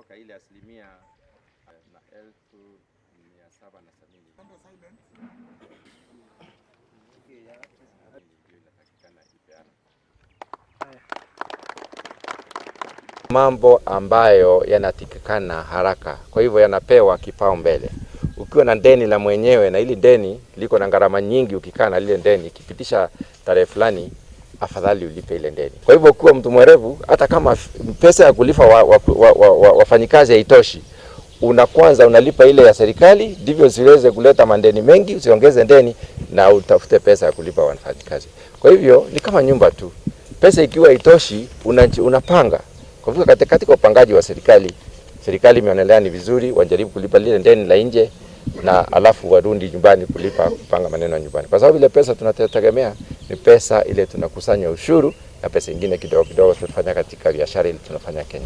Kutoka ile asilimia na 770,000 ndio inatakikana ipeana. Mambo ambayo yanatikikana haraka, kwa hivyo yanapewa kipaumbele. Ukiwa na deni la mwenyewe na ili deni liko na gharama nyingi, ukikaa na lile deni ikipitisha tarehe fulani, afadhali ulipe ile deni. Kwa hivyo ukiwa mtu mwerevu, hata kama pesa ya kulipa wafanyikazi haitoshi, una kwanza unalipa ile ya serikali, ndivyo usiweze kuleta mandeni mengi, usiongeze deni na utafute pesa ya kulipa wafanyikazi. Kwa hivyo ni kama nyumba tu, pesa ikiwa haitoshi unapanga. Kwa hivyo katika upangaji wa serikali, serikali imeonelea ni vizuri wajaribu kulipa lile deni la nje na alafu warudi nyumbani kulipa kupanga maneno ya nyumbani, kwa sababu ile pesa tunategemea ni pesa ile tunakusanya ushuru na pesa ingine kidogo kidogo tunafanya katika biashara ile tunafanya Kenya.